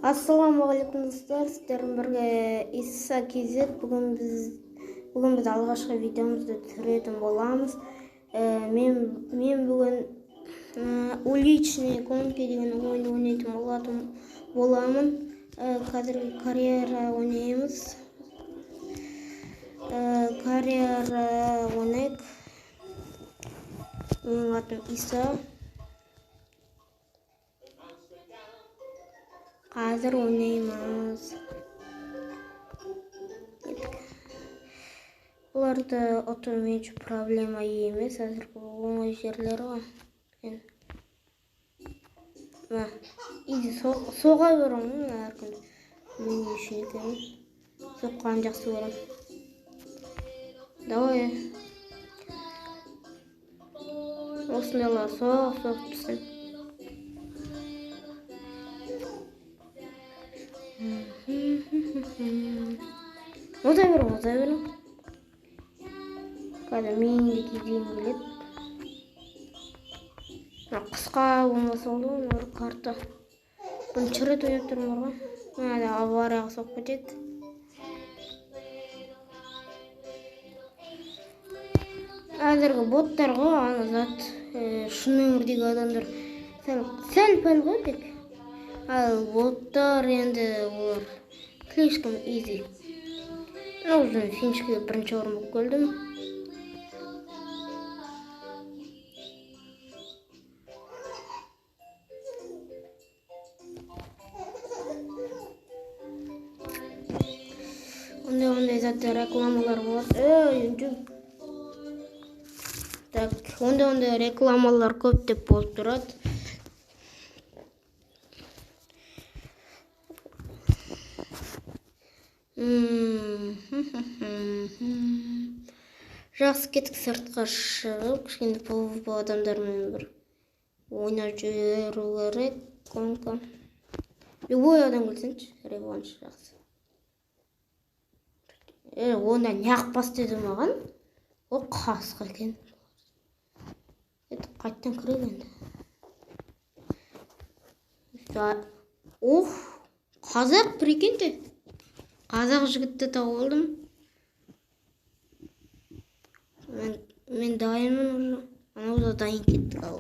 Ассалаумағалейкум достар, сіздермен бірге Иса KZ. Бүгін біз алғашқы видеомызды түсіретін боламыз. Мен бүгін уличные гонки деген ойын ойнайтын боламын. Қазір карьера ойнаймыз. Карьера ойнайық. Менің атым Иса. Қазір ойнаймыз. Бұларды ұту мен үшін проблема емес. Әзір бұл оңай жерлер ғой. Иди соға беремін әркімді. Мен не үшін екенін соққанды жақсы көремін. Давай. Осындайлар соғып тастайды. Оза бер, оза бер. Қазір менің де кезегім келеді. Қысқа болмаса болды ғой, мына карта. Бірінші рет ойнап тұрмын ғой. Мына аварияға соғып кетеді. Әзіргі боттар ғой, ана зат, шын өмірдегі адамдар сәл пәл ғой тек. Ал боттар енді олар слишком изи. Уже финишке бірінші орын болып келдім. Ондай заттар рекламалар болады. Ей, үнді. Так, ондай рекламалар көптеп болып тұрады. Жақсы, кеттік сыртқа шығып, кішкене PvP адамдармен бір ойнап жүру керек. Гонка. Любой адам келсінші, реванш жақсы. Онда неғып бас деді маған? О, қасқа екен. Қайттан кіреді енді. Ох, қазақ, прикиньте. Қазақ жігітті тауып алдым. Мен дайынмын уже. Анау да дайын кеттік ал.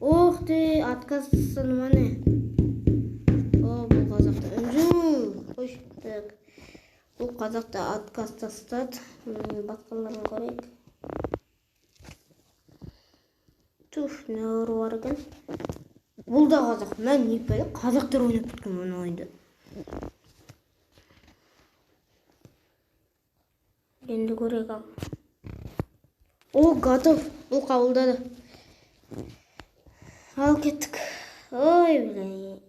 Ох ты, отказ тастады ма не? О, бұл қазақты үнжу. Қой, так. Бұл қазақты отказ тастады. Басқаларын көрейік. Туф, не ұры бар екен. Бұл да қазақ. Мен не пәле, қазақтар ойнап кеткен мына ойынды. Енді көрейік ал. О, готов. Бұл қабылдады. Ал кеттік. Ой, блин.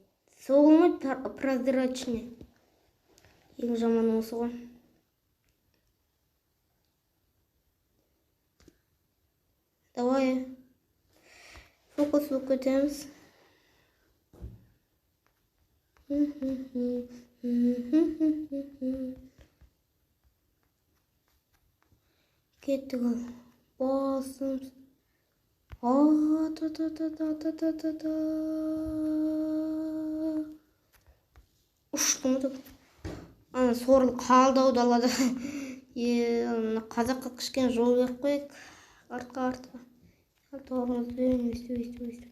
Соғылмайды прозрачный. Ең жаманы осы ғой. Давай. Фокус болып кетеміз. Кеттік ал. Басым. А-та-та-та-та-та-та-та-та. Ұштым деп. Ана сорлы қалды ау далада. Мына қазаққа кішкене жол беріп қояйық. Артқа, артқа. Тормоз берін, өстіп, өстіп, өстіп.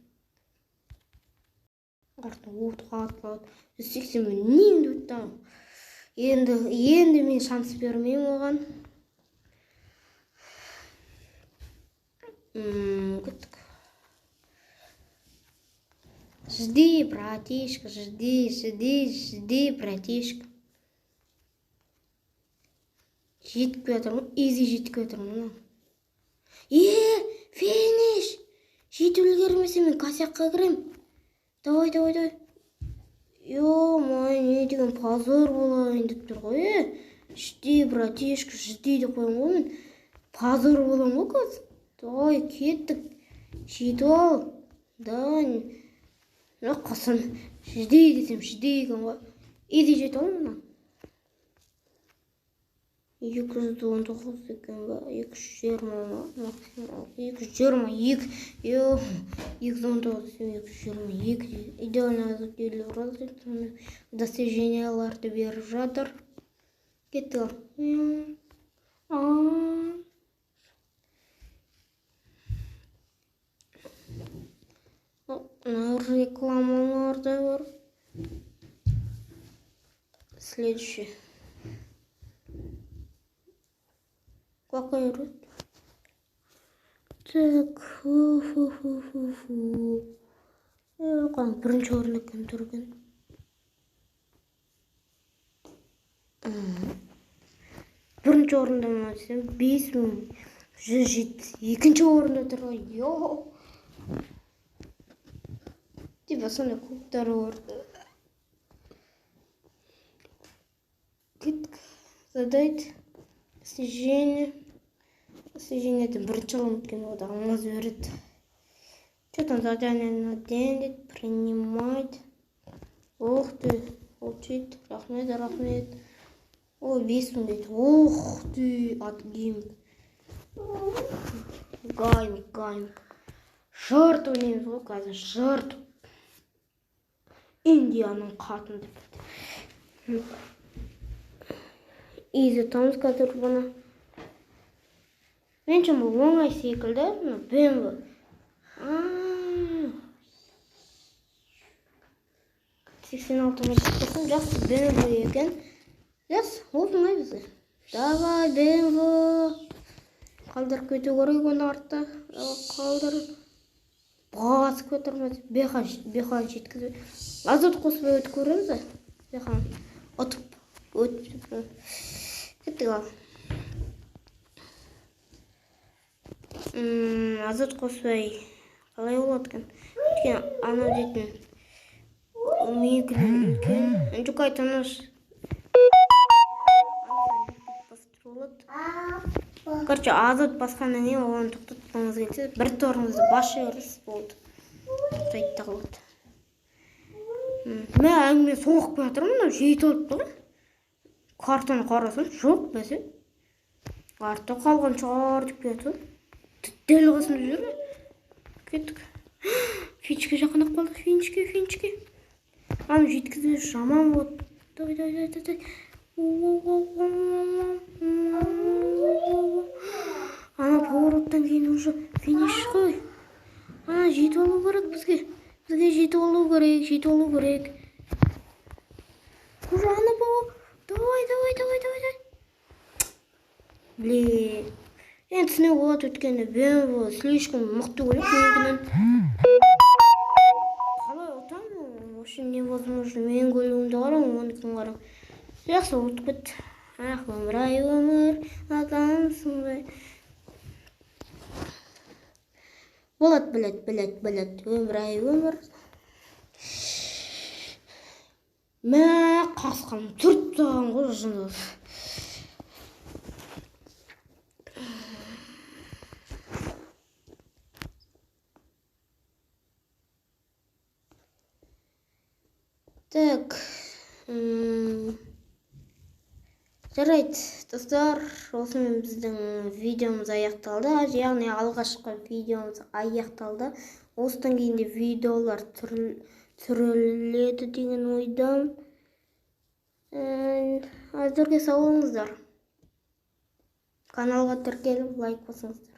Артқа отқа атылады. 180 нені өтті ау. Енді мен шанс бермеймін оған. Кеттік. Жди, братишка, жди, жди, жди, братишка. Жетіп келе жатырмын, изи жетіп келе жатырмын мына. Финиш! Жетіп үлгермесем мен косякқа кіремін. Давай, давай, давай. Ё-моё, не деген позор болайын деп тұр ғой, е. Жди, братишка, жди деп қоямын ғой мен. Позор боламын ғой қазір. Давай, кеттік. Жетіп ал. Да, мына қасым. Жди десем, жди екен ғой. Изи жетіп ал мына. 219 екен ба? 220 ма? Максимал. 222. Йо, 219, 222. Идеально азот достиженияларды беріп жатыр. Кеттік. Рекламалар да бар. Следующий. Какой рот? Так, фу-фу-фу-фу-фу. Бірінші орын екен тұрген. Бірінші орында ма десем, 5172 орында тұр ғой. Йо. Типа сондай клубтар бар. Кеттік. Задать снижение. Снижение бірінші орын өткен болды. Алмаз береді. Что там задание на день дейді? Принимать. Ох ты, получить. Рахмет, рахмет. О, 5000 дейді. Ох ты, от гейм. Гайм, гайм. Жырт ойнаймыз ғой қазір, жырт. Индияның қатын деп. Изи ұтамыз қазір бұны. Меніңше бұл оңай секілді. Мына BMW. 86 мың жеткізсем, жақсы BMW екен. Жақсы, оп оңай бізге. Давай, BMW. Қалдырып кету керек оны артта. Қалдырып. Басып кетірміз. Бехан жеткізбей. Азот қосып өтіп көреміз бе? Бехан ұтып өтіп. Кеттік ал. Азот қоспай қалай болады екен? Өйткені анау дейтін менікінен үлкен. Жүкай таныш. Короче, азот басқаннан кейін оны тоқтатқыңыз келсе, бір торыңызды басып жібересіз, болды. Тоқтайды да қалады. Мә, әңгіме соғып келе жатырмын, мынау жетіп алыпты ғой. Картаны қарасам, жоқ бәсе. Артта қалған шығар деп келе жатырмын. Дәл қасымда жүр ме? Кеттік. Финишке жақындап қалдық, финишке, финишке. Аны жеткізбей жаман болады. Давай, давай, давай, давай. Ана повороттан кейін уже финиш қой. Ана жетіп алу керек бізге. Бізге жетіп алу керек, жетіп алу керек. Уже ана поворот. Давай, давай, давай, давай, давай. Блин. Енді түсінуге болады, өйткені BMW слишком мықты көлік менікінен. Қалай ұтамын? Вообще невозможно. Менің көлігімді қараң, оныкін қараң. Жақсы ұтып кетті. Ах, өмір ай өмір, адамсың ба? Болады, білет, білет, білет. Өмір ай өмір. Мә, қасқам түрт тастаған ғой жынды. Так. Жарайды, достар, осымен біздің видеомыз аяқталды. Яғни алғашқы видеомыз аяқталды. Осыдан кейін де видеолар түсіріледі деген ойдамын. Әзірге сау болыңыздар. Каналға тіркеліп, лайк басыңыздар.